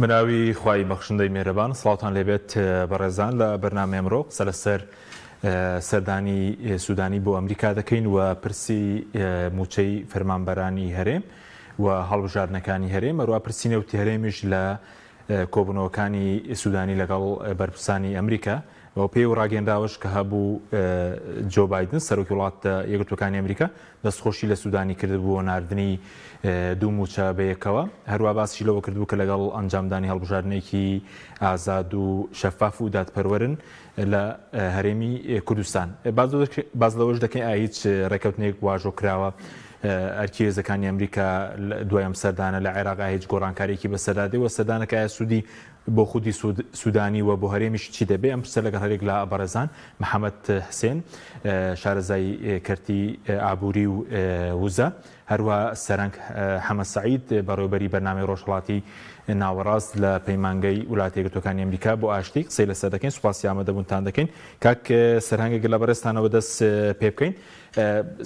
بەناوی خوای بەخشندەی مێرەبان سڵاوتان لێبێت بەڕێزان لە بەرنامەی ئەمڕۆ قسە لەسەر سەردانی سودانی بۆ ئەمریکا دەکەین و پرسی موچەی فەرمانبەرانی هەرێم و هەڵبژاردنەکانی هەرێم هەروە پرسی نەوتی هەرێمیش لە کۆبوونەوەکانی سودانی لەگەڵ بەرپرسانی ئەمریکا و پێی و ڕاگەنراوەش کە هەبوو جۆ بایدن سەرۆکی وڵاتە یەکگرتووەکانی ئەمریکا دەستخۆشی لە سودانی کردبوو بۆ ناردنی دوو مووچە بەیەکەوە، هەروا باسیشی لەوە کردبوو کە لەگەڵ ئەنجامدانی هەڵبژاردنێکی ئازاد و شەفاف و دادپەروەرن لە هەرێمی کوردستان. باس لەوەش دەکەین ئایا هیچ ڕێککەوتنێک واژۆ کراوە ئەرکی هێزەکانی ئەمریکا دوای ئەم سەردانە لە عێراق ئایا هیچ گۆڕانکارییەکی بەسەردا دێ و سەردانەکە ئایا سوودی بۆ خودی سودانی و بۆ هەرێمیش چی دەبێ؟ ئەم پرسە لەگەڵ هەریەک لە بەڕێزان محەمەد حسێن شارەزای کەرتی ئابووری و وزە، هەروە سەرەنگ حەمە سەعید بەڕێوبەری بەرنامەی ڕۆژهەڵاتی ناوەڕاست لە پەیمانگەی ولاتە یەکگرتووەکانی ئەمریکا بۆ ئاشتی قسەی لەسەر دەکەین. سوپاسی ئامادەبوونتان دەکەین. کاک سەرهەنگ ئەگەر لە بەڕێزتانەوە دەست پێ بکەین،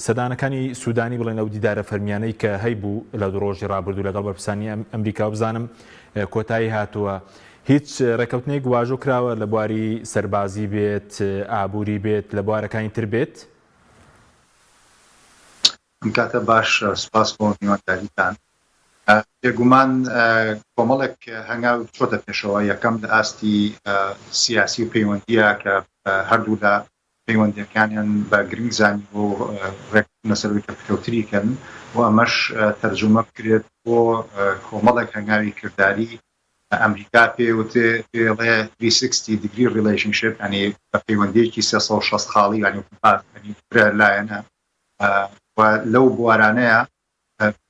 سەردانەکانی سودانی بڵێن ئەو دیدارە فەرمیانەی کە هەیبوو لە دوو ڕۆژی ڕابردوو لەگەڵ بەرپرسانی ئەمریکا و بزانم کۆتایی هاتووە. هیچ ڕێکەوتنێک واژۆ کراوە لە بواری سەربازی بێت، ئابووری بێت، لە بوارەکانی تر بێت؟ ئەم کاتە باش، سوپاس بۆ میوانداریتان. بێگومان کۆمەڵێک هەنگاو چۆتە پێشەوە، یەکەم لە ئاستی سیاسی و پەیوەندییە کە هەردوولا پەیوەندییەکانیان بە گرنگ زانیوە و ڕێککەوتن لەسەر ئەوەی کە پتەوتری کەن و ئەمەش تەرجومە بکرێت بۆ کۆمەڵێک هەنگاوی کرداری. ئەمریکا پێ وتێ پێڵێ 360 degree relationship، یانی بە پەیوەندییەکی 360 خاڵی، یانی یانی فرە لایەنە و لەو بوارانەیە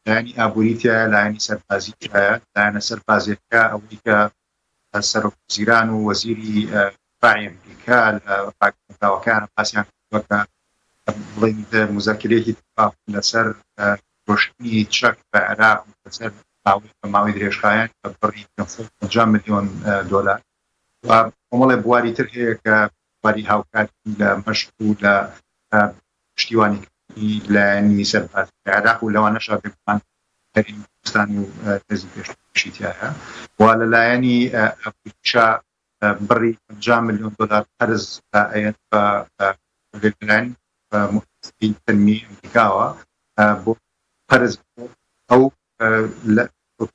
لایەنی ئابووری تیایە، لایەنی سەربازی تیایە. لایەنە سەربازیەکە ئەوەی کە سەرۆک وەزیران و وەزیری دفاعی ئەمریکا لە ڕاگەیەندراوەکەیانە باسیان کردووە کە بڵێین موزاکرەیەکی تەفاهوم لەسەر فرۆشتنی چەک بە عێراق لەسەر ماوەی بە ماوەی درێژخایەن بە بڕی 550 ملیۆن دۆلار و کۆمەڵێ بواری تر هەیە کە بواری هاوکاری لە مەشق و لە پشتیوانیکردنی لایەنی سەربازی لە عێراق و لەوانەشە بێگومان هەرێمی کوردستان و هێزی پێشمەرگەشی تیایە و لە لایەنی ئابووریشا بڕی 50 ملیۆن دۆلار قەرز ئەیەن بە لەلایەن موئەسسەی تەنمیەی ئەمریکاوە بۆ قەرز بۆ ئەو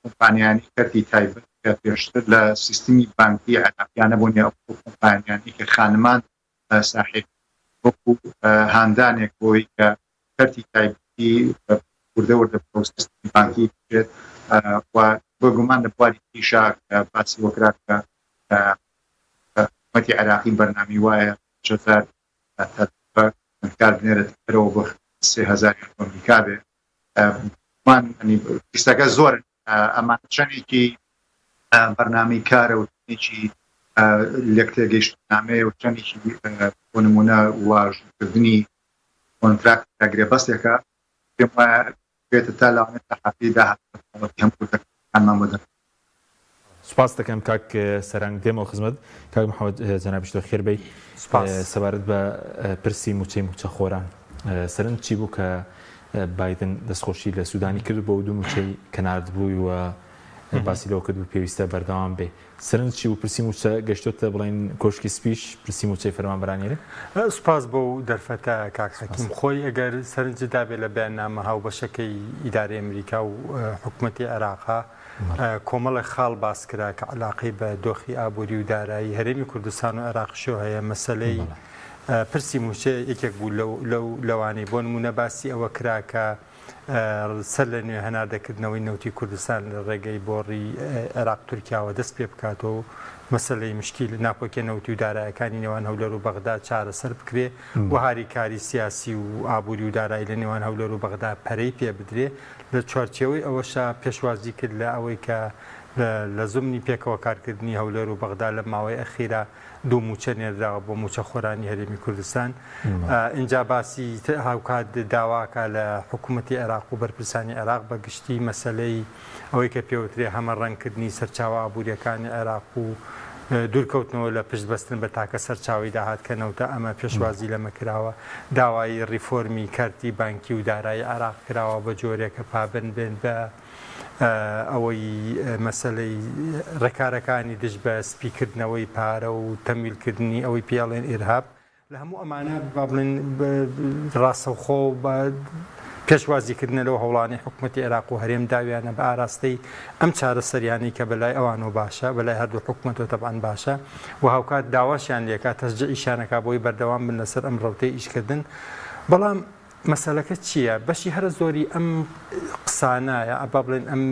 کۆمپانیانەی کەرتی تایبەت کە پێشتر لە سیستمی بانکی عێراقیا نەبوون یا ئەو کۆمپانیانەی کە خانمان ساحێب وەکو هاندانێک بۆی کە کەرتی تایبەتی وردە وردە بەرەو سیستمی بانکی بچێت و بێگومان لە بواری تریشا کە باسی ئەوە کرا کە حکوومەتی عێراقی بەرنامەی وایە 5000 تەلەبە خوێندکار بنێرێتە دەرەوە بۆ 3000 بۆ ئەمریکا بێ. بێگومان لیستەکە زۆرن، ئەمانە چەندێکی بەرنامەی کارە و چەندێکی لێکتێگەیشتنامەیە و چەندێکی بۆ نموونە واژووکردنی کۆنتراکت یا گرێبەستێکە. پێم وایە بێتە تا لەوانەیە تا هەفتەی داهاتوو بە تەواوەتی هەموو وردەکارییەکانمان بۆ دەربکەوێت. سوپاست دەکەم کاک سەرەنگ. دێمەوە خزمەت کاک محەمەد جەنابیشت بەخێر بێی. سوپاس. سەبارەت بە پرسی مووچەی مووچەخۆران سەرنج چی بوو کە بایدن دەستخۆشی لە سوودانی کرد بۆ دوو مووچەی کە ناردبووی و باسی لەوە کردبوو پێویستە بەردەوام بێ. سەرنج چی بوو پرسی مووچە گەشتۆتە بڵێین کۆشکی سپیش پرسی مووچەی فەرمانبەرانی هەرێم؟ سوپاس بۆ دەرفەتە کاک حەکیم. خۆی ئەگەر سەرنجت دابێ لە بەیاننامە هاوبەشەکەی ئیدارەی ئەمریکا و حکومەتی عێراقا کۆمەڵێک خاڵ باس کرا کە عەلاقەی بە دۆخی ئابووری و دارایی هەرێمی کوردستان و عێراقیشەوە هەیە. مەسەلەی پرسی مووچە یەکێک بوو لەو لەوانەی بۆ نموونە باسی ئەوە کرا کە سەر لە نوێ هەناردەکردنەوەی نەوتی کوردستان لە ڕێگەی بۆڕی عێراق تورکیاوە دەست پێ بکاتەوە و مەسەلەی مشکیل ناکۆکیە نەوتی و دارایەکانی نێوان هەولێر و بەغدا چارەسەر بکرێ و هاریکاری سیاسی و ئابووری و دارایی لە نێوان هەولێر و بەغدا پەرەی پێ بدرێ. لە چوارچێوەی ئەوەشا پێشوازی کرد لە ئەوەی کە لە زمنی پێکەوە کارکردنی هەولێر و بەغدا لەم ماوەی ئەخیرا دوو مووچە نێردراوە بۆ مووچەخۆرانی هەرێمی کوردستان. ئینجا باسی هاوکات داواکا لە حکوومەتی عێراق و بەرپرسانی عێراق بە گشتی مەسەلەی ئەوەی کە پێوترێ هەمەڕەنگکردنی سەرچاوە ئابوورییەکانی عێراق و دوورکەوتنەوە لە پشتبەستن بە تاکە سەرچاوەی داهات کە نەوتە، ئەمە پێشوازی لەمە کراوە. داوای ڕیفۆرمی کەرتی بانکی و دارایی عێراق کراوە بە جۆرێک کە پابەند بێن بە. ئەوەی مەسەلەی ڕێکارەکانی دژ بە سپیکردنەوەی پارە و تەمویلکردنی ئەوەی پێی ئەڵێن ئیرهاب، لە هەموو ئەمانە با بڵێن ڕاستەوخۆ بە پێشوازیکردنە لەو هەوڵانەی حکومەتی عێراق و هەرێم داویانە بە ئاراستەی ئەم چارەسەریانەی کە بەلای ئەوانەوە باشە، بەلای هەردوو حکومەتەوە تەبعەن باشە و هاوکات داواشیان لێکا تەشجیعیشیان ئەکا بۆی بەردەوام بن لەسەر ئەم ڕەوتەی ئیشکردن. بەڵام مەسەلەکە چییە؟ بەشی هەرە زۆری ئەم قسانە یا با بڵێن ئەم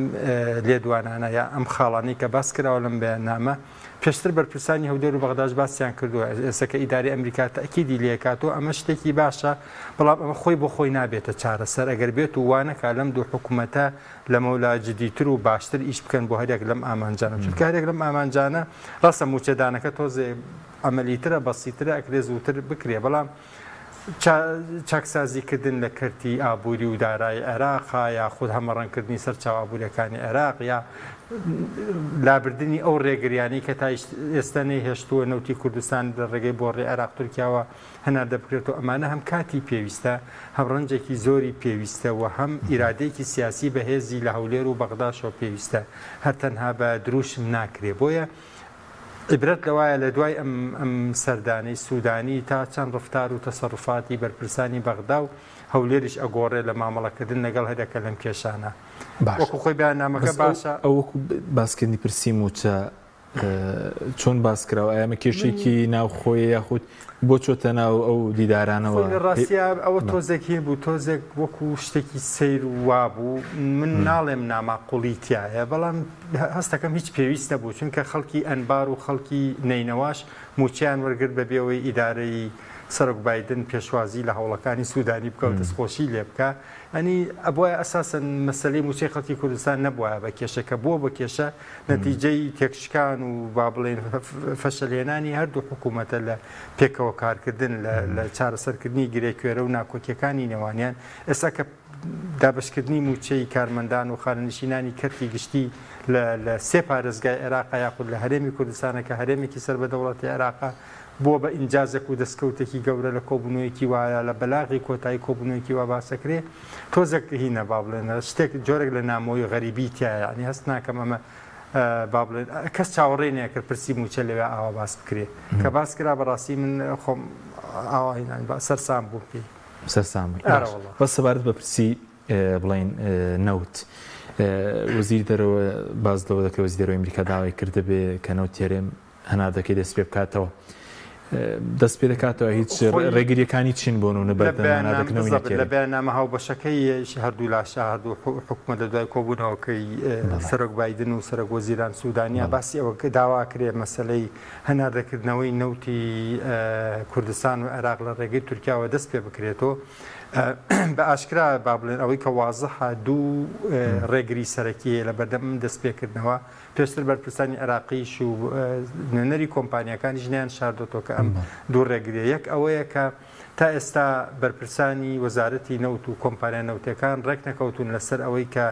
لێدوانانە یا ئەم خاڵانەی کە باس کراوە لەم بەیاننامە پێشتر بەرپرسانی هەولێر و بەغداش باسیان کردووە، ئێستا کە ئیدارەی ئەمریکا تەئکیدی لێکاتەوە ئەمە شتێکی باشە، بەڵام ئەمە خۆی بۆ خۆی نابێتە چارەسەر ئەگەر بێت و وا نەکا لەم دوو حکومەتە لەمەولا جدیتر و باشتر ئیش بکەن بۆ هەریەک لەم ئامانجانە، چونکە هەریەک لەم ئامانجانە ڕاستە مووچەدانەکە تۆزێ عەمەلیترە بەسیترە ئەکرێ زووتر بکرێ بەڵام چاکسازیکردن لە کەرتی ئابووری و دارایی عێراق یاخود هەمەڕەنگکردنی سەرچاوە ئابوورییەکانی عێراق یا لابردنی ئەو ڕێگریانەی کە تا ئێستا نەیهێشتووە نەوتی کوردستان لە ڕێگەی بۆڕی عێراق تورکیاوە هەناردە بکرێتەوە، ئەمانە هەم کاتی پێویستە، هەم ڕەنجێکی زۆری پێویستە و هەم ئیرادەیەکی سیاسی بەهێزی لە هەولێر و بەغداشەوە پێویستە، هەر تەنها بە دروشم ناکرێ. بۆیە عیبرەت لەوایە لە دوای ئەم ئەم سەردانەی سودانی تا چەند ڕفتار و تەسەروفاتی بەرپرسانی بەغدا و هەولێریش ئەگۆڕێ لە مامەڵەکردن لەگەڵ هەریەکە لەم کێشانە. باشە وەکو خۆی بەیاننامەکە بەس ئەو باشە. ئەو وەکو باسکردنی پرسی مووچە چۆن باس کراوە ئایا ئەمە کێشەیەکی ناوخۆیە یاخود بۆ چۆتە ناو ئەو دیدارانەوە؟ خۆی لە ڕاستیا ئەوە تۆزێک هین بوو تۆزێک وەکو شتێکی سەیر وابوو من ناڵێم ناماقوڵی تایە بەڵام هەستەکەم هیچ پێویست نەبوو چونکە خەڵکی ئەنبار و خەڵکی نەینەواش مووچەیان وەرگرت بەبێ ئەوەی ئیدارەی سەرۆک بایدن پێشوازی لە هەوڵەکانی سوودانی بکا و دەستخۆشی لێ بکا ئەنی ئەبوایە ئەساسەن مەسەلەی مووچەی خەڵکی کوردستان نەبوایە بە کێشە کە بووە بە کێشە نەتیجەی تێکشکان و با بڵێین فەشەلهێنانی هەردوو حکوومەتە لە پێکەوە کارکردن لە چارەسەرکردنی گرێ کوێرە و ناکۆکیەکانی نێوانیان ئێستا کە دابەشکردنی مووچەی کارمەندان و خانەنشینانی کەرتی گشتی لە سێ پارێزگای عێراق یاخود لە هەرێمی کوردستانە کە هەرێمێکی سەر بە دەوڵەتی عێراقە بووە بە ئینجازێک و دەستکەوتێکی گەورە لە کۆبوونەوەیەکی وایە لە بەلاغی کۆتایی کۆبوونەوەیەکی وا باسەکرێ تۆزێک هینە با بڵێن شتێک جۆرێک لە نامۆیی غەریبی تیایە یعنی هەست ناکەم ئەمە با بڵێن کەس چاوەڕێی نەکرد پرسی مووچە لەوێ ئاوا باس بکرێ کە باس کرا بەڕاستی من خۆم ئاوا هینان سەرسام بووم پێی. سەرسام بووی. باش بەس سەبارەت بە پرسی بڵێین نەوت وەزیری دەرەوە باس لەوە دەکرێت وەزیری دەرەوەی ئەمریکا داوای کردبێ کە نەوت هەرێم هەناردەکەی دەست پێ بکاتەوە دەست پێ دەکاتەوە هیچ ڕێگریەکانی چین بۆ نونە بەردەم هەناردەکردنەوەی نەوتی لە بەیاننامە هاوبەشەکەی هەردوو لاشە هەردوو حکومەت لە دوای کۆبوونەوەکەی سەرۆک بایدن و سەرۆک وەزیران سودانیا باسی ئەوە داوا کرێ مەسەلەی هەناردەکردنەوەی نەوتی کوردستان و عێراق لە ڕێگەی تورکیاوە دەست پێ بکرێتەوە بە ئاشکرا با بڵێن ئەوەی کە وازحە دوو ڕێگری سەرەکی هەیە لە بەردەم دەست پێکردنەوە پێشتر بەرپرسانی عێراقیش و نوێنەری کۆمپانیاکانیش نەیان شاردۆتەوە کە ئەم دوو ڕێگریە یەک ئەوەیە کە تا ئێستا بەرپرسانی وەزارەتی نەوت و کۆمپانیا نەوتەکان ڕێک نەکەوتون لەسەر ئەوەی کە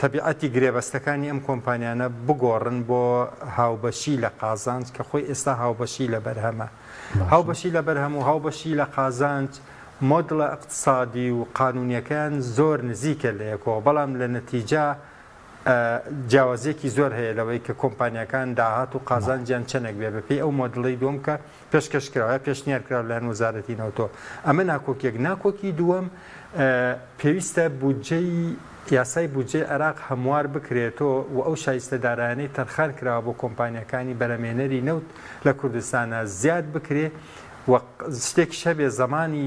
تەبیعەتی گرێبەستەکانی ئەم کۆمپانیانە بگۆڕن بۆ هاوبەشی لە قازانج کە خۆی ئێستا هاوبەشی لە بەرهەمە. هاوبەشی لە بەرهەم و هاوبەشی لە قازانج مۆدڵە ئیقتسادی و قانونیەکەیان زۆر نزیکە لە یەکەوە بەڵام لە نەتیجە جیاوازیەکی زۆر هەیە لەوەی کە کۆمپانیاکان داهات و قازانجیان چەندێک بێ بەپێی ئەو مۆدڵەی دووەم کە پێشکەش کراوە یا پێشنیار کراوە لەلایەن وەزارەتی نەوتەوە. ئەمە ناکۆکیەک. ناکۆکی دووەم، پێویستە بودجەی یاسای بودجەی عێراق هەموار بکرێتەوە و ئەو شایستە دارایانەی تەرخان کراوە بۆ کۆمپانیاکانی بەرهەمهێنەری نەوت لە کوردستانا زیاد بکرێ و شتێکیش هەبێ زەمانی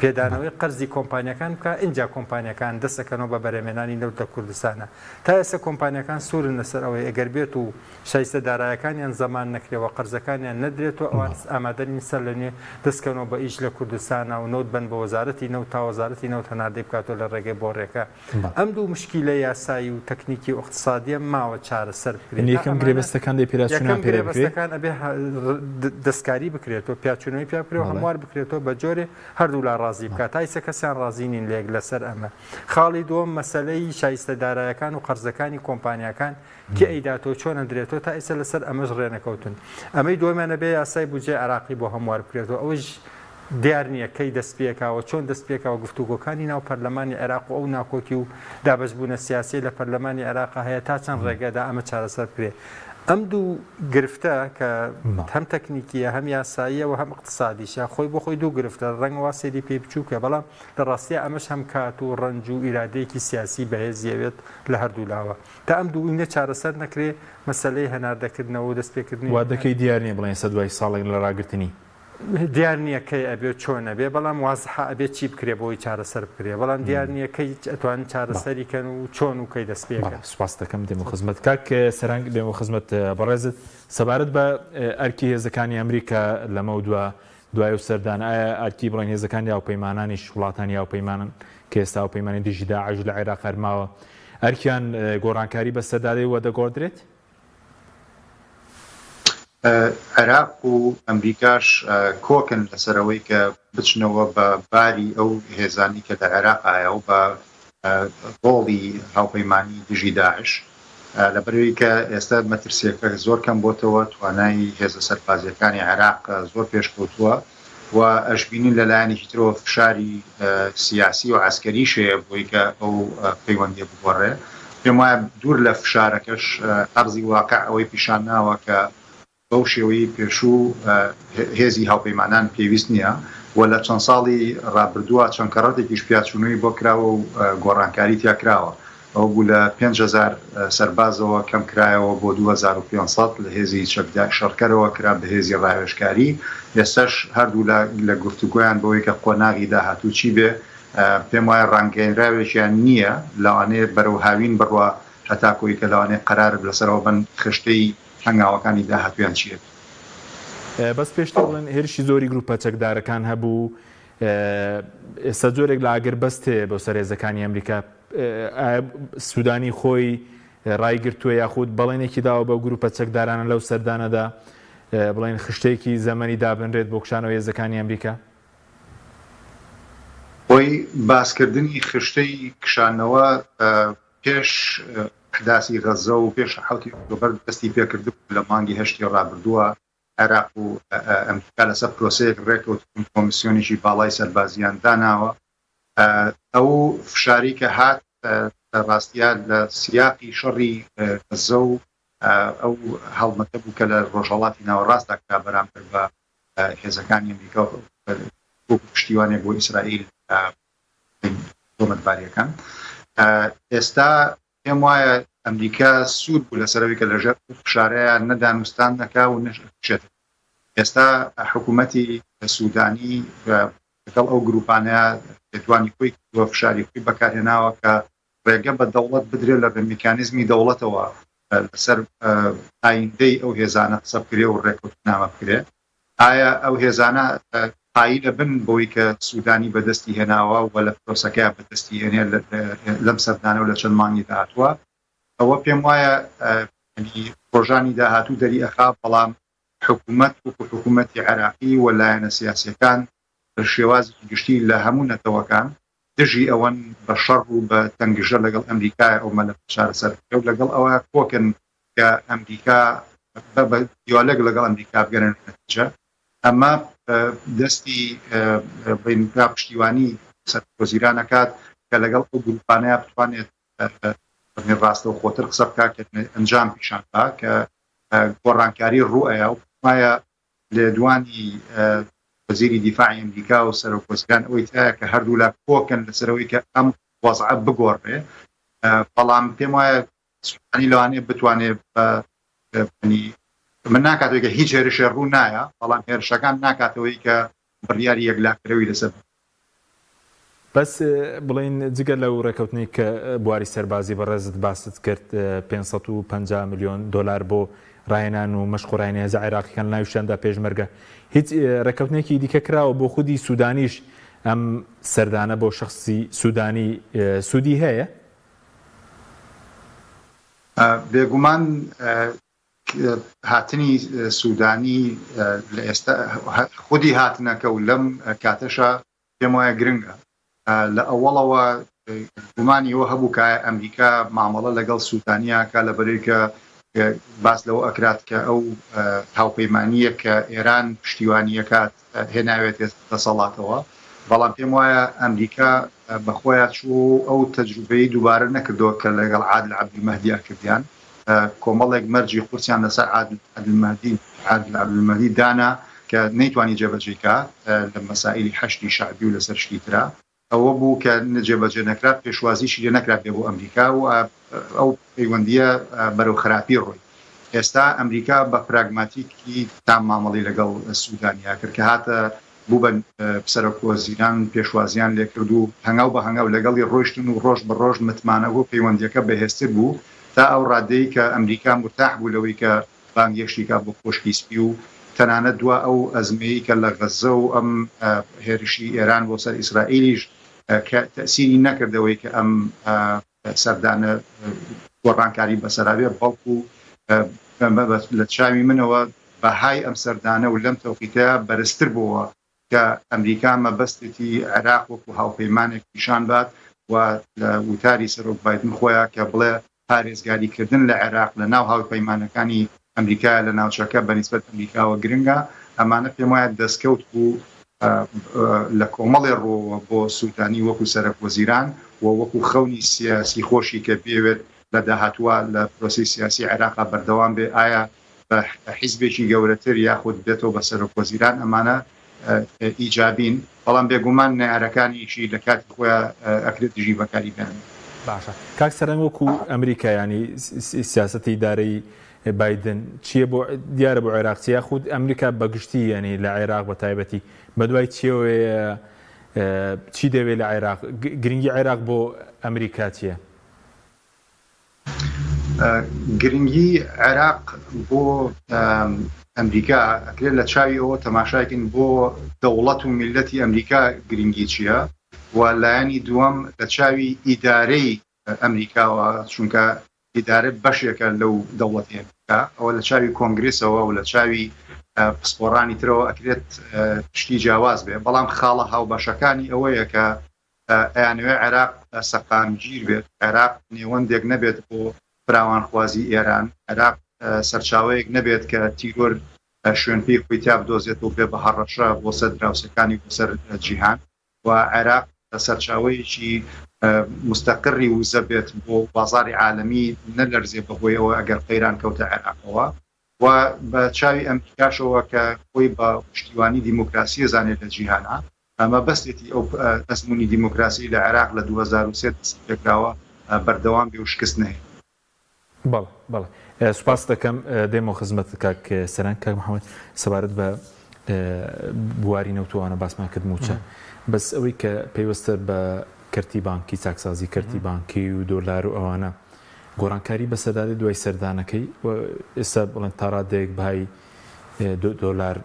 پێدانەوەی قەرزی کۆمپانیاکان بکا ئینجا کۆمپانیاکان دەست ئەکەنەوە بە بەرهەمهێنانی نەوت لە کوردستانا. تا ئێستا کۆمپانیاکان سوورن لەسەر ئەوەی ئەگەر بێت و شایستە دارایەکانیان زەمان نەکرێ و قەرزەکانیان نەدرێتەوە ئەوان ئامادە نین سەر لە نوێ دەست کەنەوە بە ئیش لە کوردستانا و نەوت بەن بە وەزارەتی نەوت تا وەزارەتی نەوت هەناردەی بکاتەوە لە ڕێگەی بۆڕیەکە ئەم دوو مشکیلە یاسایی و تەکنیکی و ئیقتسادیە ماوە چارەسەر بکرێت یەکەم تا ئەمانە گرێبەستەکان دەی پێداچوونەوەیان یەکەم پێ بکرێ؟ گرێبەستەکان ئەبێ دەستکاری بکرێتەوە پیاچوونەوەی پیا بکرێ و هەموار بکرێتەوە بە جۆرێ هەردوولا ڕازی بکات تا ئیسە کەسیان ڕازی نین لە یەک لەسەر ئەمە خاڵی دووەم مەسەلەی شایستە دارایەکان و قەرزەکانی کۆمپانیاکان کێ ئەیداتەوە چۆن ئەدرێتەوە تا ئێستا لەسەر ئەمەش ڕێنەکەوتون. ئەمەی دووەمیان ئەبێ یاسای بودجەی عێراقی بۆ هەموار بکرێتەوە ئەوەیش دیار نییە کەی دەست پێکا و چۆن دەست پێکا و گفتوگۆکانی ناو پەرلەمانی عێراق و ئەو ناکۆکی و دابەشبوونە سیاسیەی لە پەرلەمانی عێراقا هەیە تا چەند ڕێگەدا ئەمە چارەسەر بکرێ. ئەم دوو گرفتە کە هەم تەکنیکیە هەم یاساییە و هەم ئیقتسادیشە خۆی بۆ خۆی دوو گرفتە ڕەنگە وا سەیری پێی بچووکە بەڵام لە ڕاستیا ئەمەش هەم کات و ڕەنج و ئیرادەیەکی سیاسی بەهێزی ئەوێت لە هەردوو لاوە. تا ئەم دووینە چارەسەر نەکرێ مەسەلەی هەناردەکردنەوە و دەستپێکردنی. وادەکەی دیار نیە بڵێن ئێستا دوای ساڵێک لە ڕاگرتنی. دیار نیە کەی ئەبێ و چۆن ئەبێ بەڵام وازحە ئەبێ چی بکرێ بۆی چارەسەر بکرێ بەڵام دیار نیە کەی ئەتوانن چارەسەری کەن و چۆن و کەی دەست پێ کەن. سوپاست دەکەم دێمەوە خزمەت کاک سەرەنگ دێمەوە خزمەت بەڕێزت سەبارەت بە ئەرکی هێزەکانی ئەمریکا لەمەودوا دوای ئەو سەردانە ئایا ئەرکی بڵێن هێزەکانی هاوپەیمانانیش وڵاتانی هاوپەیمانن کە ئێستا هاوپەیمانی دژی داعش لە عێراق هەر ماوە ئەرکیان گۆڕانکاری بەسەردا دێ و دەگۆڕدرێت؟ عێراق و ئەمریکاش کۆکن لەسەر ئەوەی کە بچنەوە بە باری ئەو هێزانەی کە لە عێراقایە و بە ڕۆڵی هاوپەیمانی دژی داعش لەبەرئەوەی کە ئێستا مەترسیەکە زۆر کەم بۆتەوە توانای هێزە سەربازیەکانی عێراق زۆر پێشکەوتووە و ئەشبینین لە لایەنێکی ترەوە فشاری سیاسی و عەسکەریش هەیە بۆی کە ئەو پەیوەندیە بگۆڕێ. پێم وایە دوور لە فشارەکەش ئەرزی واقع ئەوەی پیشان ناوە کە بەو شێوەیەی پێشوو هێزی هاوپەیمانان پێویست نییە و لە چەند ساڵی ڕابردووە چەند کەڕەتێکیش پیاچوونەوەی بۆ کراوە و گۆڕانکاری تیا کراوە. ئەوە بوو لە 5000 سەربازەوە کەم کرایەوە بۆ 2500 لە هێزی چەکدار شەڕکەرەوە کرا بە هێزی ڕاوێژکاری. ئێستاش هەردوولا لە گفتوگۆیان بەوەی کە قۆناغی داهاتوو چی بێ، پێم وایە ڕانگەیەنراوێکیان نییە، لەوانەیە بەرەو هاوین بڕوا هەتاکۆی کە لەوانەیە قەرار لەسەرەوە بن خشتەی هەنگاوەکانی داهاتوویان چییە. بەس پێشتر بڵێن هێرشی زۆری گروپە چەکدارەکان هەبوو، ئێستا جۆرێک لە ئاگربەست هەیە بۆ سەر هێزەکانی ئەمریکا، ئایا سودانی خۆی ڕایگرتووە یاخود بەڵێنێکی داوە بەو گروپە چەکدارانە لەو سەردانەدا بڵێن خشتەیەکی زەمەنی دابنرێت بۆ کشانەوەی هێزەکانی ئەمریکا؟ خۆی باسکردنی خشتەی کشانەوە پێش ئەحداسی غەززە و پێش حەوتی ئۆکتۆبەر دەستی پێکردبوو لە مانگی هەشتی ڕابردووە عێراق و ئەمریکا لەسەر پرۆسەیەک ڕێکەوتن کۆمیسیۆنێکی باڵای سەربازیان داناوە ئەو فشاری کە هات لە ڕاستیا لە سیاقی شەڕی غەززە و ئەو هەڵمەتە بوو کە لە ڕۆژهەڵاتی ناوەڕاستدا کرا بەرامبەر بە هێزەکانی ئەمریکا وەکو پشتیوانێک بۆ ئیسرائیل تۆمەتباریەکان ئێستا پێم وایە ئەمریکا سوور بوو لەسەرەوەی کە لەژێر فشارەیە نەدانوستان نەکا و نەشێت ئێستا حکوومەتی سوودانی لەگەڵ ئەو گروپانە لێدوانی خۆی کردووە فشاری خۆی بەکارهێناوە کە ڕێگە بە دەوڵەت بدرێت لە میکانیزمی دەوڵەتەوە لەسەر ئایندەی ئەو هێزانە قسە بکرێ و ڕێککەوتنامە بکرێ. ئایا ئەو هێزانە قایلە بن بەوەی کە سوودانی بەدەستی هێناوە و لە پرۆسەکەیا بەدەستی هێنێ لەم سەردانە و لە چەند مانگی داهاتووە؟ ئەوە پێم وایە ڕۆژانی داهاتوو دەری ئەخا، بەڵام حکوومەت وەکو حکوومەتی عێراقی و لایەنە سیاسییەکان بە شێوازێکی گشتی لە هەموو نەتەوەکان دژی ئەوەن بە شەڕ و بە تەنگژە لەگەڵ ئەمریکایە ئەو مەلەفە چارەسەر بکرێ و لەگەڵ ئەوە کۆکن کە ئەمریکا بە بە دیالۆگ لەگەڵ ئەمریکا بگەنە نەتیجە. ئەمە دەستی بڵێین پشتیوانی سەرۆک وەزیران ئەکات کە لەگەڵ ئەو گروپانەیا بتوانێت ڕاستەوخۆتر قسە بکات کە ئەنجام پیشان با کە گۆڕانکاری ڕوو ئەیا و وایە لێدوانی وەزیری دیفاعی ئەمریکا و سەرۆک وەزیران ئەوەی تایە کە هەردوولا کۆکن لەسەرەوەی کە ئەم وەزعە بگۆڕێ بەڵام پێم وایە سوودانی لەوانەیە بتوانێت بە من ناکاتەوەی کە هیچ هێرشێ ڕوو نایە بەڵام هێرشەکان ناکاتەوەی کە بڕیاری یەکلاکەرەوەی لەسەر بەس بڵێین جگە لەو ڕێکەوتنەی کە بواری سەربازی بەڕێزت باست کرد 550 ملیۆن دۆلار بۆ ڕاهێنان و مەشق و ڕاهێنانی هێزە عێراقیەکان لە ناویشیاندا پێشمەرگە هیچ ڕێکەوتنێکی دیکە کراوە بۆ خودی سودانیش ئەم سەردانە بۆ شەخسی سودانی سودی هەیە؟ بێگومان هاتنی سودانی لە ئێستا خودی هاتنەکە و لەم کاتەشا پێم وایە گرنگە. لە ئەوەڵەوە گومانی ئەوە هەبوو کە ئەمریکا مامەڵە لەگەڵ سودانیا کە لەبەرەی کە باس لەوە ئەکرات کە ئەو هاوپەیمانییە کە ئێران پشتیوانی ئەکات هێناوێتێ دەسەڵاتەوە، بەڵام پێم وایە ئەمریکا بە خۆیا چووە و ئەو تەجروبەی دووبارە نەکردەوە کە لەگەڵ عادل عەبدولمەهدیا کردیان. کۆمەڵێک مەرجی قورسیان لەسەر عادل عەبدولمەهدی عادل عەبدولمەهدی دانا کە نەیتوانی جێبەجێی کا لە مەسائیلی حەشدی شەعبی و لەسەر شتی ترا. ئەوە بوو کە جێبەجێ نەکرا، پێشوازیشی لێ نەکرا بێ بۆ ئەمریکا و ئەو پەیوەندییە بەرەو خراپی ڕۆی. ئێستا ئەمریکا بە پراگماتیکی تام مامەڵەی لەگەڵ سودانیا کرد کە هاتە بوو بە سەرۆکوەزیران پێشوازیان لێکرد و هەنگاو بە هەنگاو لەگەڵی ڕۆیشتن و ڕۆژ بە ڕۆژ متمانە و پەیوەندییەکە بەهێزتر بوو تا ئەو ڕادەی کە ئەمریکا مورتاح بوو لەوەی کە بانگهێشتی کا بۆ کۆشکی سپی و تەنانەت دوا ئەو ئەزمەی کە لە غەززە و ئەم هێرشی ئێران بۆ سەر ئیسرائیلیش کە تەئسیری نەکرد ئەوەی کە ئەم سەردانە گۆڕانکاری بەسەرا بێ بەڵکو لە چاوی منەوە بەهای ئەم سەردانە و لەم تەوقیتە بەرزتر بۆوە کە ئەمریکا مەبەستێتی عێراق وەکو هاوپەیمانێک پیشان بات و لە وتاری سەرۆک بایدن خۆیا کە بڵێ پارێزگاری کردن لە عێراق لە ناو هاوپەیمانەکانی ئەمریکایە لە ناوچەکە بە نیسبەت ئەمریکاوە گرنگە، ئەمانە پێم وایە دەستکەوت بوو لە کۆمەڵێ ڕووەوە بۆ سودانی وەکو سەرەک وەزیران و وەکو خەونی سیاسی خۆشی کە بیەوێت لە داهاتووا لە پرۆسەی سیاسی عێراقا بەردەوام بێ ئایا بە حیزبێکی گەورەتر یاخود بێتەوە بە سەرۆک وەزیران ئەمانە ئیجابین بەڵام بێگومان نەیارەکانیشی لە کاتی خۆیا ئەکرێت دژی بەکاری بێنن. باشە کاک سەرەنگ وەکو ئەمریکا یانی سیاسەتی ئیدارەی بایدن چیە بۆ دیارە بۆ عێراق چیە یاخود ئەمریکا بەگشتی یانی لە عێراق بە تایبەتی بەدوای چیەوەیە چی دەوێت لە عێراق گرنگی عێراق بۆ ئەمریکا چیە؟ گرنگی عێراق بۆ ئەمریکا ئەکرێت لە چاوی ئەوە تەماشاکەین بۆ دەوڵەت و میلەتی ئەمریکا گرنگی چییە و لایەنی دووەم لە چاوی ئیدارەی ئەمریکاوە چونکە ئیدارە بەشێکە لەو دەوڵەتی ئەمریکا ئەوە لە چاوی کۆنگرسەوە و لە چاوی پسپۆڕانی ترەوە ئەکرێت شتی جیاواز بێ بەڵام خاڵە هاوبەشەکانی ئەوەیە کە ئەیانەوێت عێراق سەقامگیر بێت، عێراق نێوەندێک نەبێت بۆ فراوانخوازی ئێران، عێراق سەرچاوەیەک نەبێت کە تیرۆر شوێنپێی خۆی تیا بدۆزێتەوە بێ بە هەڕەشە بۆ سەر دراوسێکانی بۆ سەر جیهان و عێراق سەرچاوەیەکی مستەقڕی وزە بێت بۆ بازاڕی عالەمی نەلەرزێ بەهۆی ئەوە ئەگەر قەیران کەوتە عێراقەوە و بە چاوی ئەمریکاشەوە کە خۆی بە پشتیوانی دیموکراسی ئەزانێت لە جیهانا مەبەستێتی ئەو ئەزموونی دیموکراسی لە عێراق لە 2003 دەستی پێکراوە بەردەوام بێ و شکست نەهێنێت. بەڵێ بەڵێ سوپاست دەکەم دێمەوە خزمەتت کاک سەران. کاک محەمەد سەبارەت بە بواری نەوت و ئەوانە باسمان کرد مووچە بەس ئەوەی کە پەیوەستە بە کەرتی بانکی چاکسازی کەرتی بانکی و دۆلار و ئەوانە گۆڕانکاری بەسەردا دێت دوای سەردانەکەی و ئێستا بڵێن تاڕادەیەک بەهای دۆلار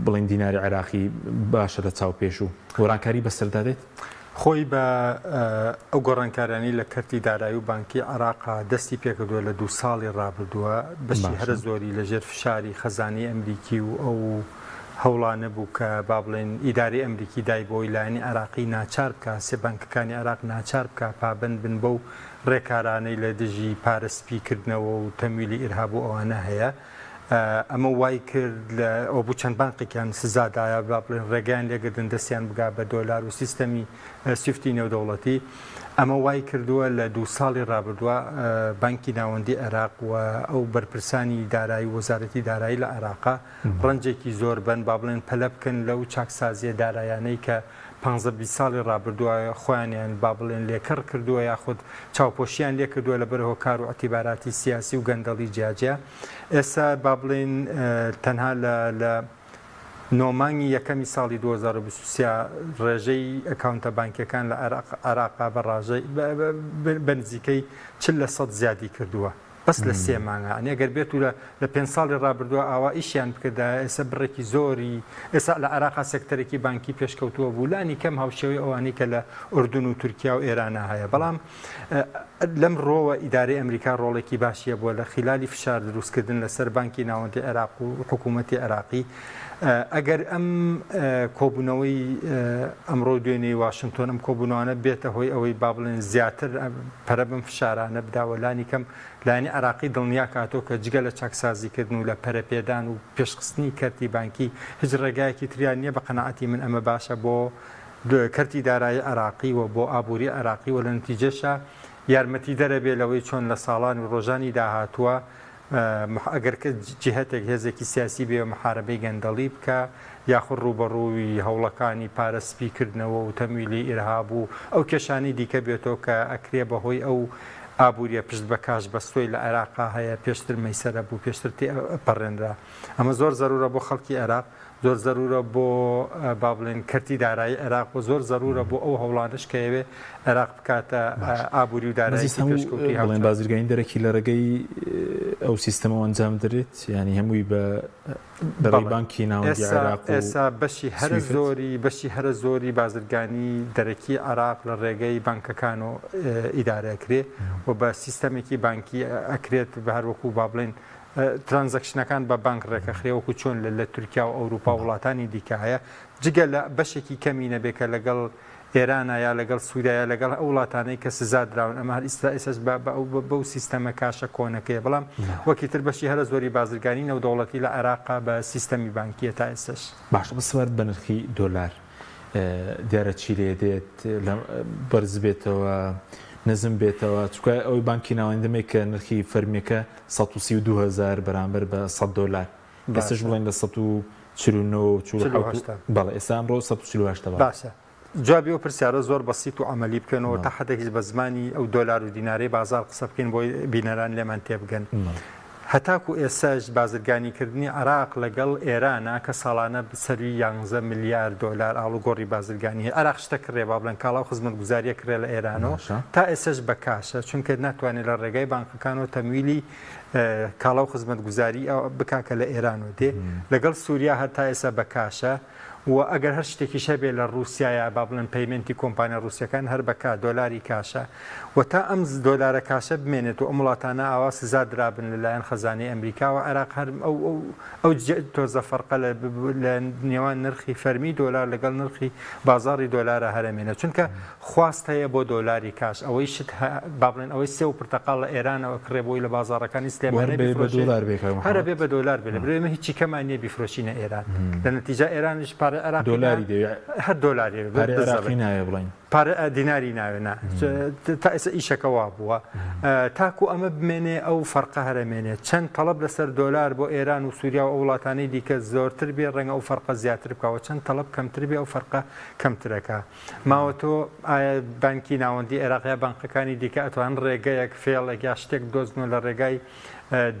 بڵێن دیناری عێراقی باشە لە چاو پێشوو گۆڕانکاری بەسەردا دێت؟ خۆی بە ئەو گۆڕانکاریانەی لە کەرتی دارایی و بانکی عێراقا دەستی پێکردووە لە دوو ساڵی ڕابردووە بەشی هەرە زۆری لەژێر فشاری خەزانەی ئەمریکی و ئەو هەوڵانە بوو کە با بڵێین ئیدارەی ئەمریکی دای بۆی لایەنی عێراقی ناچار بکا سێ بانکەکانی عێراق ناچار بکا پابەند بن بەو ڕێکارانەی لە دژی پارە سپی کردنەوە و تەمویلی ئیرهاب و ئەوانە هەیە. ئەمە وای کرد لە ئەوە بوو چەند بانقێکیان سزا دایە با بڵێن ڕێگەیان لێگردن دەستیان بگا بە دۆلار و سیستەمی سویفتی نێودەوڵەتی ئەمە وای کردووە لە دوو ساڵی ڕابردووە بانکی ناوەندی عێراق و ئەو بەرپرسانی دارایی وەزارەتی دارایی لە عێراقا ڕەنجێکی زۆر بن با بڵێن پەلە بکەن لەو چاکسازیە دارایانەی کە پانزە بیست ساڵی ڕابردووە خۆیانیان با بڵێن لێکەڕ کردووە یاخود چاوپۆشیان لێ کردووە لەبەر هۆکار و ئیعتیباراتی سیاسی و گەندەڵی جیاجیا ئێستا با بڵێین تەنها لە لە نۆ مانگی یەکەمی ساڵی 2023 ڕێژەی ئەکاونتە بانکیەکان لە عێراق عێراقا بە ڕاژەی بە نزیکەی 40 لە سەد زیادی کردووە. بەس لە سێ مانگا یانی ئەگەر بێت و لە پێنج ساڵی ڕابردووە ئاوا ئیشیان بکردایە ئێستا بڕێکی زۆری ئێستا لە عێراقا سێکتەرێکی بانکی پێشکەوتووە بوو لانی کەم هاوشێوەی ئەوانەی کە لە ئوردن و تورکیا و ئێرانە هەیە بەڵام لەم ڕۆوە ئیدارەی ئەمریکا ڕۆڵێکی باشی هەبووە لە خیلالی فشار دروستکردن لەسەر بانکی ناوەندی عێراق و حکوومەتی عێراقی ئەگەر ئەم کۆبوونەوەی ئەمڕۆ دوێنێی واشنتۆن ئەم کۆبوونەوانە بێتە هۆی ئەوەی با بڵێن زیاتر پەرە بەم فشارانە بدا و لانی کەم لایەنی. عێراقی دڵنیا کاتەوە کە جگە لە چاکسازیکردن و لە پەرەپێدان و پێشخستنی کەرتی بانکی هیچ ڕێگایەکی تریان نییە، بە قەناعەتی من ئەمە باشە بۆ کەرتی دارایی عێراقی و بۆ ئابووری عێراقی و لە نەتیجەشا یارمەتیدەرە بێ لەوەی چۆن لە ساڵان و ڕۆژانی داهاتووە ئەگەر جیهەتێک هێزێکی سیاسی بێ محاربەی گەندەڵی بکا یاخود ڕووبەڕووی هەوڵەکانی پارە سپی کردنەوە و تەمویلی ئیرهاب و ئەو کێشانەی دیکە بێتەوە کە ئەکرێ بەهۆی ئەو ئابووریە پشت بە کاش بەستۆی لە عێراقا هەیە پێشتر مەیسەرە بوو پێشتر تێ ئەپەڕێنرا ئەمە زۆر زەرورە بۆ خەڵکی عێراق زۆر زەرورە بۆ با بڵێن کەرتی دارایی عێراق و زۆر زەرورە بۆ ئەو هەوڵانەش کە ئەیەوێ عێراق بکاتە ئابووری و داراییکی پێشکەوتووی هاوچەرخ. بڵێن بازرگانی دەرەکی لە ڕێگەی ئەو سیستەمەوە ئەنجام دەدرێت یانی هەمووی بە بەڕێی بانکی ناوەندی عێراق و ئێستا بەشی هەرە زۆری بەشی هەرە زۆری بازرگانی دەرەکی عێراق لە ڕێگەی بانکەکان و ئیدارە ئەکرێ و بە سیستەمێکی بانکی ئەکرێت بە هەر وەکوو با بڵێین transaction ەکان بە بانک ڕێکەخرێ وەکو چۆن لە لە تورکیا و ئەوروپا و وڵاتانی دیکە هەیە جگە لە بەشێکی کەمی نەبێ کە لەگەڵ ئێرانە یا لەگەڵ سووریا یا لەگەڵ ئەو وڵاتانەی کە سزا دراون ئەمە هەر ئیستا ئێسش بەو سیستەمە کاشە کۆنەکەیە بەڵام وەکی تر بەشی هەرە زۆری بازرگانی نێودەوڵەتی لە عێراقا بە سیستەمی بانکیە تا ئێستش. باشە بەس سەبارەت بە نرخی دۆلار دیارە چی لێ دێت بەرز بێتەوە نزم بێتەوە چونکە ئەوەی بانکی ناوەندی دەمێک کە نرخی فەرمیەکە 132 هەزار بەرامبەر بە 100 دۆلار ئێستاش بڵێن لە 149 و 47 بەڵێ ئێستا ئەمڕۆ 148 بەڵێ. باشە جوابی ئەو پرسیارە زۆر بەسیت و عەمەلی بکەنەوە تا حەدێکیش بە زمانی ئەو دۆلار و دینارەی بازاڕ قسە بکەین بۆی بینەران لێمان تێبگەن. هەتاکو ئێستاش بازرگانی کردنی عێراق لەگەڵ ئێرانە کە ساڵانە سەروی یانزە ملیار دۆلار ئاڵوگۆڕی بازرگانی هەیە عێراق شتە کڕێ با بڵێن کاڵا و خزمەتگوزاریە کڕێ لە ئێرانەوە تا ئێستاش بە کاشە چونکە ناتوانێت لە ڕێگای بانقەکانەوە تەمویلی کاڵا و خزمەتگوزاری بکا کە لە ئێرانەوە دێ لەگەڵ سوریا هەر تا ئێستا بە کاشە و ئەگەر هەر شتێکیش هەبێ لە ڕووسیایە با بڵێن payment ی کۆمپانیا ڕووسیەکان هەر بە کا دۆلاری کاشە و تا ئەم دۆلارە کاشە بمێنێت و ئەم وڵاتانە ئاوا سزا درابن لەلایەن خەزانەی ئەمریکاوە عێراق هەر ئەو ئەو ئەو تۆزە فەرقە لە لە نێوان نرخی فەرمی دۆلار لەگەڵ نرخی بازاڕی دۆلارە هەرەمێنێت چونکە خواست هەیە بۆ دۆلاری کاش ئەوەی شت با بڵێن ئەوەی سێو و پرتەقاڵ لە ئێرانەوە کڕێ بۆی لە بازاڕەکانی سلێمانی بفرۆشێ هەر ئەبێ بە دۆلار بێ لەبەر ئێمە هیچی کەمان نییە بیفرۆشینە ئێران لە نەتیجە ئێرانیش پارەی عێراقی دۆلاری دەوێ هەر دۆلاری دەوێ پارەی عێراقی ناوێ بڵێین پارە دیناری ناوێ نا تا ئێستا ئیشەکە وا بووە تاکو ئەمە بمێنێ ئەو فەرقە هەرەمێنێ چەند تەڵەب لەسەر دۆلار بۆ ئێران و سووریا و ئەو وڵاتانەی دیکە زۆرتر بێ ڕەنگە ئەو فەرقە زیاتر بکەوە چەند تەڵەب کەمتر بێ ئەو فەرقە کەمترەکە ماوە تۆ ئایا بانکی ناوەندی عێراق یا بانقەکانی دیکە ئەتوانن ڕێگەیەک فێڵێک یا شتێک بدۆزنەوە لە ڕێگای